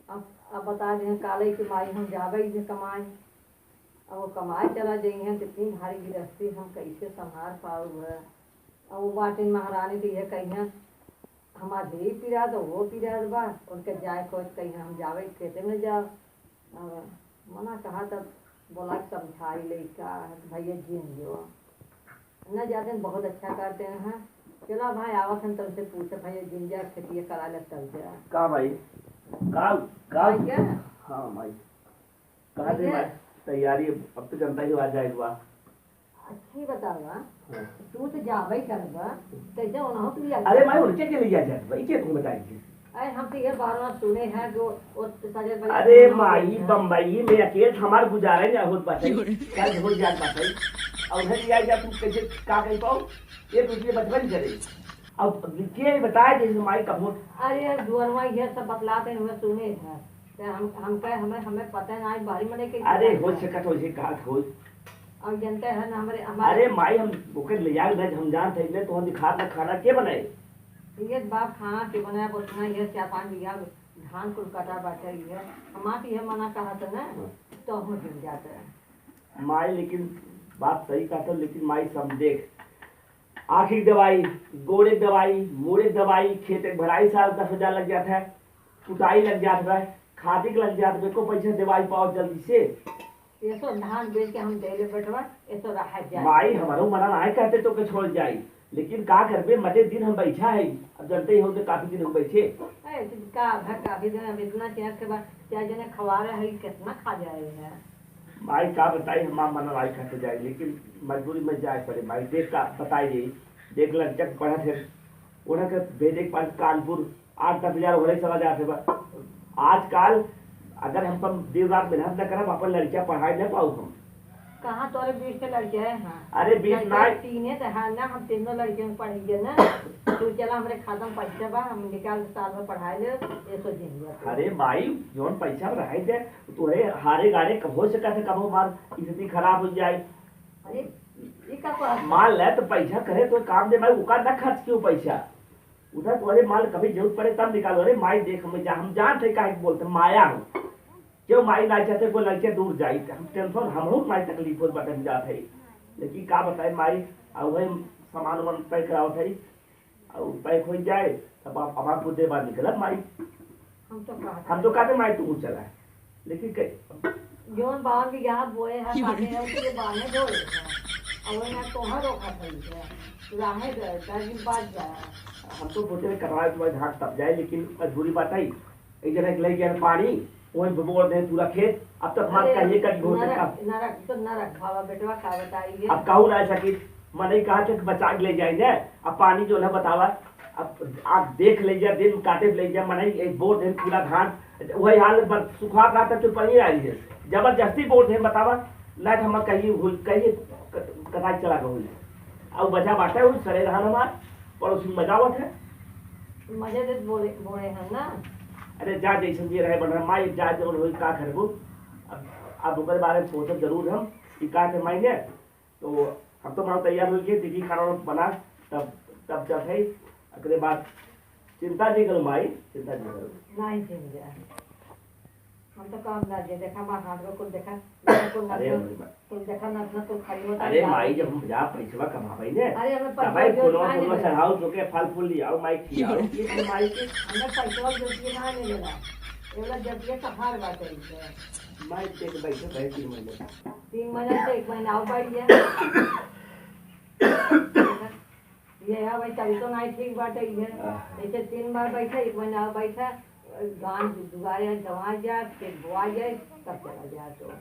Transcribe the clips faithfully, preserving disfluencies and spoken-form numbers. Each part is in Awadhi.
अब, अब बता दें काले कि माई हम जाबे जे कमाए, अब वो कमाए चला जइहें तो इतनी भारी गिरस्ती हम कैसे संभाल पाऊ है। अब वो बाटिन महारानी तो ये कहिए हमार ही पिरात वो पिरात बा, उनके जाए को कहिए हम जाबे खेते में जाओ। अब मना कहा तब बोला कि समझाई लइका है कि भैया जिन जो न जाते हैं, बहुत अच्छा करते हैं। चला भाई आवत हैं तुमसे पूछे भैया जिन जा खेती करा ले तब जा। का भाई? का, का? भाई क्या? हाँ भाई। कहा थे भैया? भाई, तैयारी अब तो जनता ही आ जाएगा। अच्छी बतावा, हाँ। तू तो जाबे करबा, कैसे उन्हों के लिए अरे माई, उनके के लिए आ जाए भाई, के तुम बताएंगे? अरे हम तो ये बार बार सुने हैं जो वो सजल बजल अरे माई, बम्बई में अकेल हमार गुजारा नहीं होत बाटे। क्या हो जात बाटे? और उधर लिया जा तू कैसे का कह पाओ? एक रुपये बचबे नहीं करे। अब के बताए जैसे माई का वोट। अरे यार दुअरवा ये सब बतलाते हैं, उन्हें सुने हैं। ते हम, हम कहे हमें, हमें पता ना है बाहरी मने के अरे हो सकत हो ये का हो। और जनता है ना हमारे, हमारे अरे माई हम ओके ले जाए ना हम जानते हैं तो हम दिखा ना खाना के बनाए। ये बाप खाना के बनाया बोलना ये चार पाँच बीघा धान कुल कटा बाटे ये। हम आप ये मना कहा था ना हाँ। तो हम जुड़ जाते हैं। माई लेकिन बात सही कहत हो, लेकिन माई सब देख, आँखी के दवाई, गोड़े के दवाई, मूड़े के दवाई, खेत के भराई साल दस हजार लग जात है, कुटाई लग जात है, खादी के लग जात है, को पैसा देवाई पाओ जल्दी से। एसो धान बेच के हम देले बेटवा, एसो रहा जाए। माई हमारो मना नाय कहते तो के छोड़ जाई, लेकिन का करबे, मजे दिन हम बैठा है, अब जनते ही हो तो काफी दिन हम बैठे। ए, का भा काफी दिन अब इतना चेंज के बाद चार जने खवा रहे हैं, कितना खा जाए है। माई का बताई, हमार मन नाय कहते जाए, लेकिन मजबूरी में जाए पड़े। माई देख का बताई जाई, देख लड़का के पढ़त है, ओना के भेजे के पास कानपुर आठ दस हजार ओहरे चला जात है बा। आजकल अगर हम अपन दिन रात मेहनत न करब, अपन लड़किया पढ़ाई न पाऊ हम। कहाँ तोरे बीस के लड़के हैं? हाँ। अरे बीस लड़के ना। तीन है तो हाँ ना, हम तीनों लड़के में पढ़ेंगे ना। तू चला हमरे खाता में पैसा बा, हम निकाल के साल भर पढ़ाई ले, ये सोच देंगे। अरे माई, जौन पैसा में रहाई दे, तोहरे हारे गारे कब हो सकत है, कब हमार स्थिति खराब हो जाए। अरे, ये का कहत है? मान ले तो पैसा करे तो काम दे माई, ओका ना खर्च क्यों पैसा? उधर तोहरे माल कभी जरूरत पड़े तब निकालो। अरे माई देख, हम जा, हम जानत है काहे के बोलते, माया हो। क्यों माई ना चाहते कोई लड़के दूर जाई, हम टेंशन, हम लोग माई तकलीफ होत बाटे, हम जात है। लेकिन का बताए माई, आ वही सामान वामान पैक करावत है, और पैक हो जाए, तब आप, अब आपको दे बाहर निकलब माई। हम तो कहते हम तो कहते माई तू चला, लेकिन कह जौन बावन बीघा बोए है, काटे है, उसके लिए बाने ढोए है। और वही ना तोहर रोका था इसे, राहे गए, दस दिन बाद जाए। हम तो बोलते हैं, कटवाए तुम्हारे धान तब जाए, लेकिन मजबूरी बात है, एक जना के ले गया पानी, वहीं बोर दे पूरा खेत, अब तक हमार अरे, कहिए कट बहुत नरक, का। नरक, तो नरक भावा बेटवा का बताइए। अब कहूँ ना सकी, मनई कहा थे कि बचा के ले जाए ने, अब पानी जो है बतावा, अब आप देख ले जा, दिन काटे ले जा, मनई एक बोर दे पूरा धान, वही हाल बर-, सुखा रहा था तो पानी आई है, जबरदस्ती बोर दे बतावा, ना तो हमार कहीं हुई, कहीं कट-, कटाई चला गई हुई। अब बचा बाटा हुई, सड़े धान हमार, पड़ोसी मजा आवत है। मजे से बोले, बोले हैं ना। अरे जा, जैसन जे रहे बन रहा, माई जा, जवन होई, का करबू? अब, अब ओकर बारे में सोचब जरूर हम, कि का थे माई ने। तो हम तो बड़ा तैयार हो गए, दीदी खाना वाना बना, तब, तब जब है, एकरे बाद चिंता नहीं करो माई, चिंता नहीं करो। नहीं चिंता। हम तो काम ना दे, देखा बा हाथ को कुल देखा, देखा कुल अरे नथुआ, अरे बा- कुल देखा नथुआ, कुल खड़ी होता अरे है। माई, जब हम जा पैसवा कमाबै ने, अरे हमें तब पैसा भाई जो फूलवा, ना फूलवा मिलेला। चढ़ाओ, जो के फल फूल ले आओ, माई खियाओ, ये तो माई के। हमें पैसवा जो के ना मिलेला, एवला जब ये कफार बात है इनके। माई के तो बैठे रहे तीन महीने। तीन महीने से एक महीना और बैठ गया। ये है भाई, तभी तो नहीं ठीक बाटे, ये। हाँ। जैसे तीन बार बैठा, एक महीना और बैठा, धान दुबारे दवा जाए, फिर बोआ जाए, तब चला जाए तो।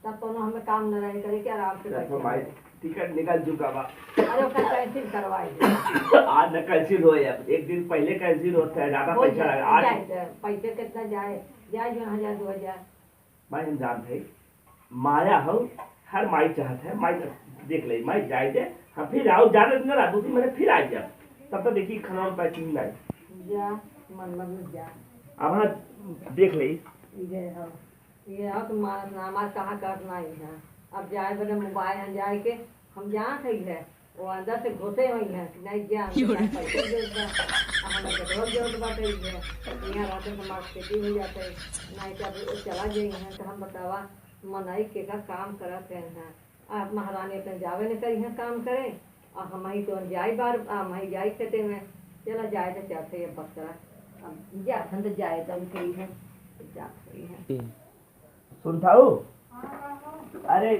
तब कोनो हमें काम न रहे करे के, आराम से तब बैठे तो माई रहे। टिकट निकल चुका बा। अरे, ओकर cancel करवाए दे। आज न cancel होए, अब एक दिन पहले cancel होता है, ज्यादा हो पैसा जाए, लगा। आज जाए, जाए, पैसे कितना जाए, जाए जो हजार, दो हजार। माई हम जानत है, माया हो, हर माई चाहत है, माई देख ले, माई जाए दे, हम फिर आओ, जाने दिन रात दो तीन महीने फिर आ जाओ, तब तक देखी खाना वाना पैकिंग नहीं। जा, मन मत जा। अब हाँ, देख ले। ये हो, ये हो तो मानस ना, हमार कहाँ करत नहीं है। अब जाए बने मोबाइल हम जाए के, हम जानत है, वो अंदर से घुसे हुई हैं कि नहीं, जा, हमके पैसा दे दे, आ, हमें पेट्रोल जरूरत बाटे, ये यहाँ रहते तो हमार खेती हो जाते, नहीं तो अब वो चला गई हैं, तो हम बतावा, मनई के का काम करत हैं यहाँ। आप महारानी अपने जावे न करी हैं काम करे, और हम ही तो जाई बार, हम ही जाई खेते में, चला जाए तो चलते, अब बक्सरा, अब जात हम तो जाए तो हम कही हैं, जात कही हैं। सुनताऊ? अरे,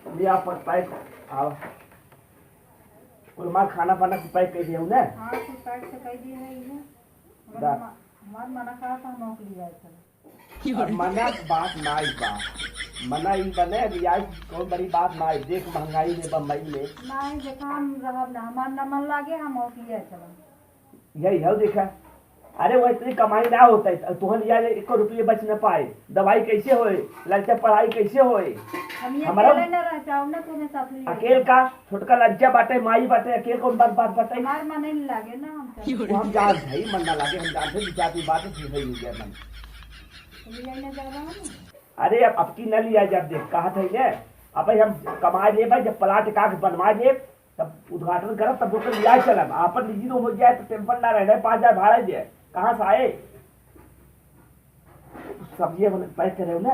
लिया पर पैक, आवा। कुल हमार खाना पाना कुल पैक कर दिया हूँ ना? हाँ, कुल पैक तो कर दिया है ये। मगर दा। हमा-, हमार मना कहा था, हम ओके लिए आए थे। अब मना के बात ना आई बा। मना ई बने, अब यार कौन बड़ी बात ना आई। देख महंगाई में, बम्बई में। नहीं, देखा हम रहब ना, हमार ना मन लागे, हम ओके लिए आए चलो। यही है, देखा। अरे, वो इतनी कमाई ना होता है, तुहन यार एको रुपये बच न पाए। दवाई कैसे होए, लड़का पढ़ाई कैसे होए? हम ये हमारा अकेले ना रह जाओ ना, तुम्हें साथ लिए अकेल का छोटका लड़का बाटे, माई बाटे, अकेल कौन बात, बात बाटे? हमार मन नहीं लागे ना, हम चल वो हम जानत है, मन ना लागे, हम जानत है, दो चार दिन बाद फिर सही हो गया मन। तो ले आइना जा रहा हूँ। अरे, अब, अब की न लिया जाब, देख, कहा था ये, अब भाई हम कमा लेब, जब प्लाट का बनवा लेब, तब उद्घाटन करब, तब ओकर लिया चलब। आपन निजी रूम हो जाए तो टेम्पल ना रहे, पाँच हजार भाड़ा दे, कहाँ से आए? सब्जी अपन पैक करे हो ना?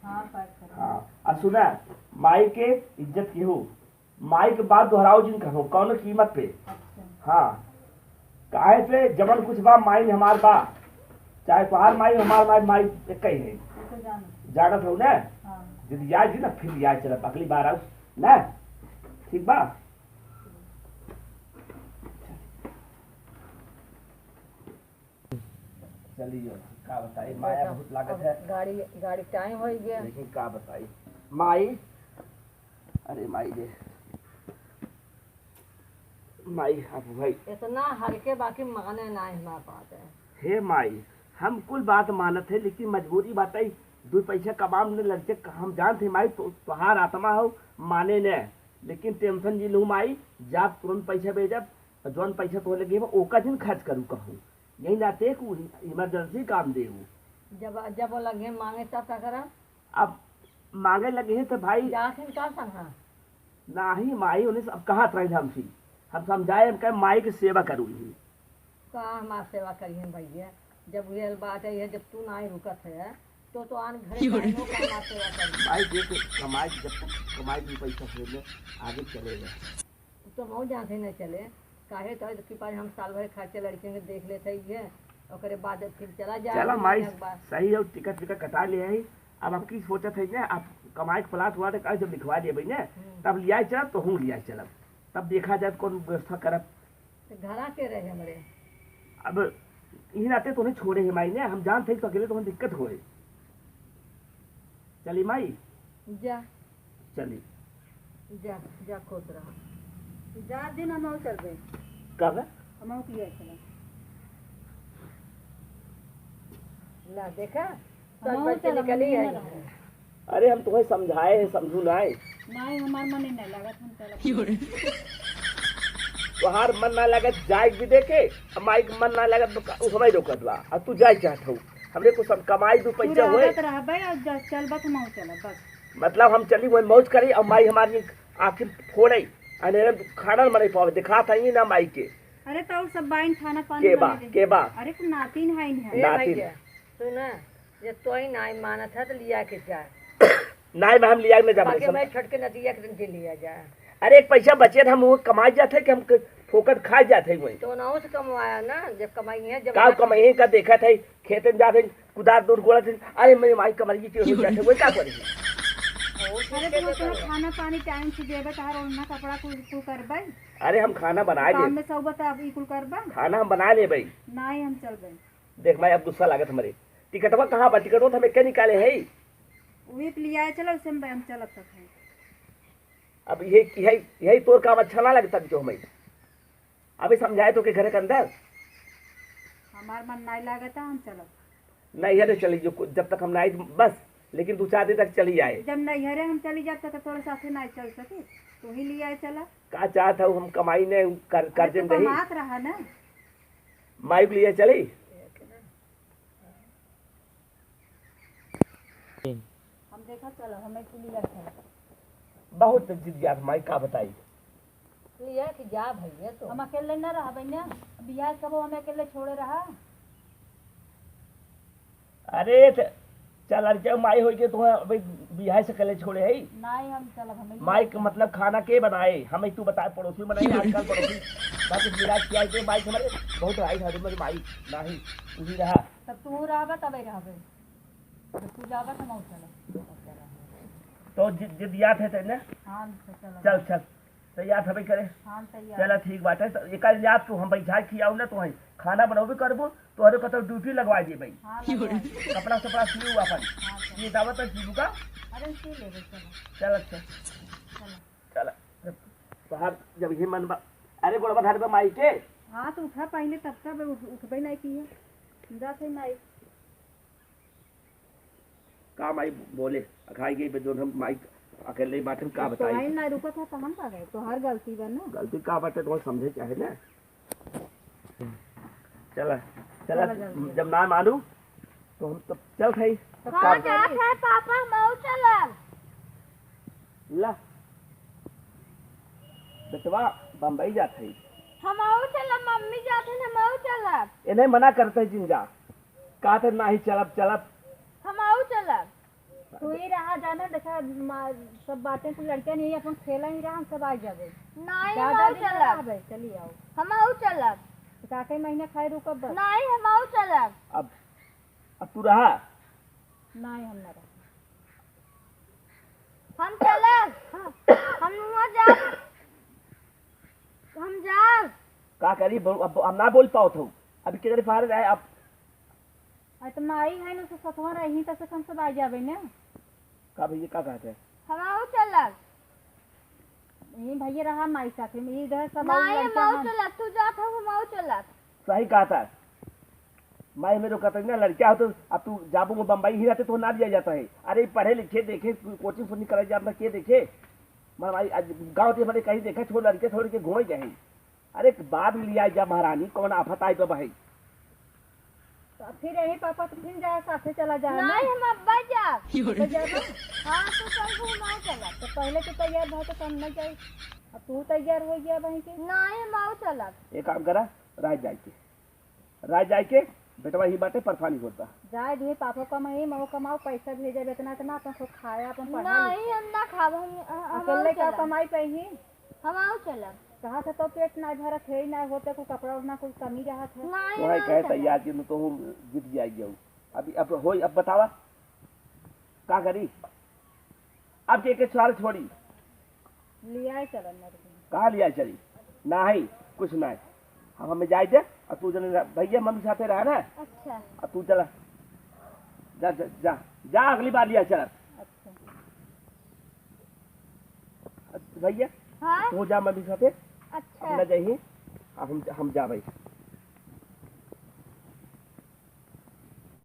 हाँ, पैक करे। हाँ, आ सुना, माई के इज्जत की हो, माई के बात दोहराओ जिन कहो, कौनो कीमत पे। अच्छा। हाँ, काहे से जवन कुछ बा, माई हमार बा, चाहे तोहार माई, हमार माई, माई एक ही है। वो तो जानो। जानत हो ना? हाँ। जब याद जी ना, फिर याद चला, अगली बार आओ ना, ठीक बा? चलियो, का बताई, माया बहुत लागत अब है। गाड़ी, गाड़ी टाइम हो गया। लेकिन का बताई, माई, अरे माई रे, माई, अब भाई। इतना हल्के बाकी माने ना हमार बात है। हे माई, हम कुल बात मानत है, लेकिन मजबूरी बात है, दो पैसा कमाम न लग जाए, हम जानत है माई, तो, तोहार आत्मा हो, माने न, लेकिन टेंशन जी लू माई, जाब तुरंत पैसा भेजब, और जौन पैसा तोहरे लगे बा, ओका जिन खर्च करू कहूँ। यही नाते एक इमरजेंसी काम देऊ। जब, जब वो लगे मांगे तब का करब? अब मांगे लगे हैं तो भाई जात हैं का संगा? नाही माई, उन्हें सब कहत रही हमसे, हम समझाए, हम कहे माई की सेवा करू ही। का हमार सेवा करिहन भैया? जब ये बात है, जब तू नाही रुकत है, तो, तो आन घरे क्यों रे? जाए, वो का हमार सेवा करी? भाई देख, कमाई, जब तक कमाई की पैसा से में आगे चलेगा। तो मऊ जाते न चले, काहे तो कि पारे हम साल भर खर्चे लड़कियन के देख लेत है ये, ओकरे बाद फिर चला जाए चला दुनिया माई, के बाद। सही है, टिकट विकट कटा ले आई। अब आपकी सोचत है ना, आप कमाई के प्लाट व्लाट का जब लिखवा लेबे ना, हम्म। तब लिया चलब, तो हूँ लिया चलब, तब देखा जाए कौन व्यवस्था करब। तो घरा के रहे हमरे। अब यही नाते तोहने छोड़े है माई ने, हम जानत है तो अकेले तोहने दिक्कत होए। चली माई? जा। चली। जा, जा खुश रहा। जा दिन हम चलबे। कब? हम किया चला। ला देखा? सब हमहू बच्चे चलब, निकली हमहू आई। ना रहब। अरे, हम तुम्हें समझाए हैं, समझू ना है। नहीं, हमार मन नहीं लागत, हम चलब। तोहार मन ना लागत, जाए भी देखे, अब माई के मन ना लागत, तो का, उ हमें रोकत बा। अब तू जाए चाहत हो, हमरे को सब कमाई दू तू पैसा होए। रहबत रहबे, और ज-, चलबत हमहू चलब, बस। मतलब, हम चली वही मौज करी, और माई हमारी आँखी फोड़े, अनेरे खाना न बने पावे, दिखात है ना माई के। अरे, तो और सब बाइन खाना पानी के बा, बना दे। के बा? अरे, तू नातिन है, नहीं है। ए नातिन। भैया, सुना, जे तोही नाई मानत है, तो लिया के जा। नाई में हम लिया के न जाबे बाकी सब। मैं छोटके नतिया के दिन के लिया जा। अरे, एक पैसा बचे त हम वो कमाई जात है कि हम क-, फोकट खाए जात है वही। तो ना उस कमवाया ना, जब कमाई है, जब का ना कमाई है, का देखत है, खेते में जात है, कुदार दूर गोड़त है, अरे, मेरी माई कमर की टेढ़ हो जात है, वही का करी? ओ, अरे, ठीक है, तू तो अपना करो। खाना पानी टाइम से देबे, तहार ओढ़ना कपड़ा कुल तू करबे? अरे, हम खाना बनाए काम लेब। में सब बता, अब ई कुल करबे? खाना हम बनाए लेबे। नाई, हम चलबे। देख माई, अब गुस्सा लागत हमरे। टिकटवा कहाँ बा? टिकटवा तो हम एके निकाले है। उहे तो लियाए चला, उसे हम, हम चलत तक है। अब यही, यही, यही तोर काम अच्छा ना लगता जो हमें। अभी समझाए तो के घरे के अंदर। हमार मन नहीं लागता, हम चलब। नहीं है तो चली जो, जब तक हम नहीं, बस, लेकिन दो चार दिन तक चली आए। जब नहीं है रे, हम चली जाते तो तोरे साथे नहीं चल सके, तू ही लियाए चला। का चाहत हूँ हम कमाई ने कर, अरे कर्जे तो में रही। कमात रहा ना। माई को लिए चली? हम देखा चलो, हमें कुलिया खेला। बहुत जिद जात माई, का बताई। तू ये कि जा भैया तो। हम अकेले न रहबै ना, बियाह कबो हमें अकेले छोड़े रहा। अरे त-, चल, अरे जब माई होई के तोहरा अबे बियाह से अकेले छोड़े है? नहीं, हम चलब, हमें माई के मतलब खाना के बनाए? हमें तू बताए, पड़ोसी बनाए, आजकल पड़ोसी। बाकी बिराज किया के माई के हमारे बहुत आई था, मेरी माई नहीं, उही रहा। तब तू रहबे, तबे रहबे। जब तू जाबे, तो हम चलब। तो जि-, जिद याद है तेने? हाँ, तो चलब। चल, चल। तैयार हबे करे? हाँ, तैयार। चला ठीक बाटे, तो एकर याद तू हम बैठा खियाऊ ना, तो है खाना बनौबे करबो, तोहरे कतौ ड्यूटी लगवा देबे। हाँ, लगवा दे। कपड़ा सपड़ा सियू अपन। हाँ, चल। ये दावत है सियू का? अरे, सी लेबे, चलो। चल, अच्छा। चलो। चल, बाहर जब ही मन बा, अरे, गोड़वा धरबे माई के। हाँ, तो उठा पहले, तब तब उठ-, उठबे नहीं की है। जाते माई। का माई बोले, अघाई गई बे, जोन हम माई अकेले बाटे, का बताई? तो आई ना रुकत है, तो हम का गए? तोहार गलती बा ना। गलती का बाटे, तो समझे चाहे ना। चला, चला, चला जल्दी। जब ना मानू, तो हम तो चल खाई। तो कहाँ का जात है पापा? हम आऊ चलब। ला, बेटवा बम्बई जात है। हम आऊ चलब, मम्मी जात है, हम आऊ चलब। इन्हें मना करते है जिन जा। का तो नाही चलब, चलब। हम आऊ चलब। तू ही रहा जाना, देखा, मा-, सब बातें कुल लड़कियां नहीं, अपन खेला ही रहा, हम सब आ जाबे। नहीं, हम ज्यादा आऊ दिन ना चलब। रहबे, चली आओ। हम आऊ चलब। तो का कई महीना खाए रुकब बस? नहीं, हम आऊ चलब। अब, अब तू रहा। नहीं, हम ना रहा। हम चलब। हाँ। हम वहाँ जाब। हम जाब। का करी, बोल, अब हम ना बोल पावत हूँ। अभी किधर फारे रहे आप? अरे तो माई है ना, तो सतवा रही, तो से कम से बाज जाबे ना। का भैया, का कहते हैं? हम आऊ चलब। यही भैया रहा माई साथे में, इधर सब और नहीं, हम लड़का आऊ हम। चलब, तू जात हो, हम आऊ चलब। सही कहता है। माई मेरे कहते ना, लड़का हो तो अब तू जाबू में बम्बई ही रहते तो ना लिया जाता है। अरे पढ़े लिखे देखे, कोचिंग फोचिंग करे जाता के देखे? मार माई आज गाँव के बड़े कहीं देखे, छोड़ लड़के छोड़ के घूमे गए हैं। अरे, बाद में लिया जा महारानी, कौन आफत आई बा भाई? तो फिर यही पापा तो फिर जाए, साथे चला जाए ना। नहीं, हम अब्बा जाब। अब्बा जाब ना? हाँ, तो चल, घुमाए चला। तो पहले तो तैयार भा तो हम नहीं जाई। अब तू तैयार हो गया बहन के। नहीं, हम आऊ चलब। एक काम करा, राज जाए के। राज जाए के, बेटवा ही बाटे परेशानी होता। जाए दिए पापा कमाई, मऊ कमाओ, पैसा भेजे इतना इतना, अपन खूब खाया, अपन पढ़ा नहीं, लिखा। हम ना खाब, हम, हम अकेले आऊ का चलब। कमाई पे ही? हम आऊ चलब। कहा से तो पेट ना भरत है, ना होते को कपड़ा ओढ़ना कोई कमी रहत है। नहीं, वही हम कहे चलब। तैयार कि तो हम जीत जाए गयो। अभी अब होई, अब बतावा का करी? अब के के साल छोड़ी? लियाए चलन मर गई। कहाँ लियाए चली? नाही, कुछ नाही। हम हमें जाए दे, और तू जने रह-, भैया मम्मी साथे रहा ना। अच्छा। और तू चला। जा, जा, जा, जा, अगली बार लियाए चला। अच्छा। भैया, हाँ? तू जा मम्मी साथे। अच्छा। अपना जाइए, अब हम, हम जा भाई।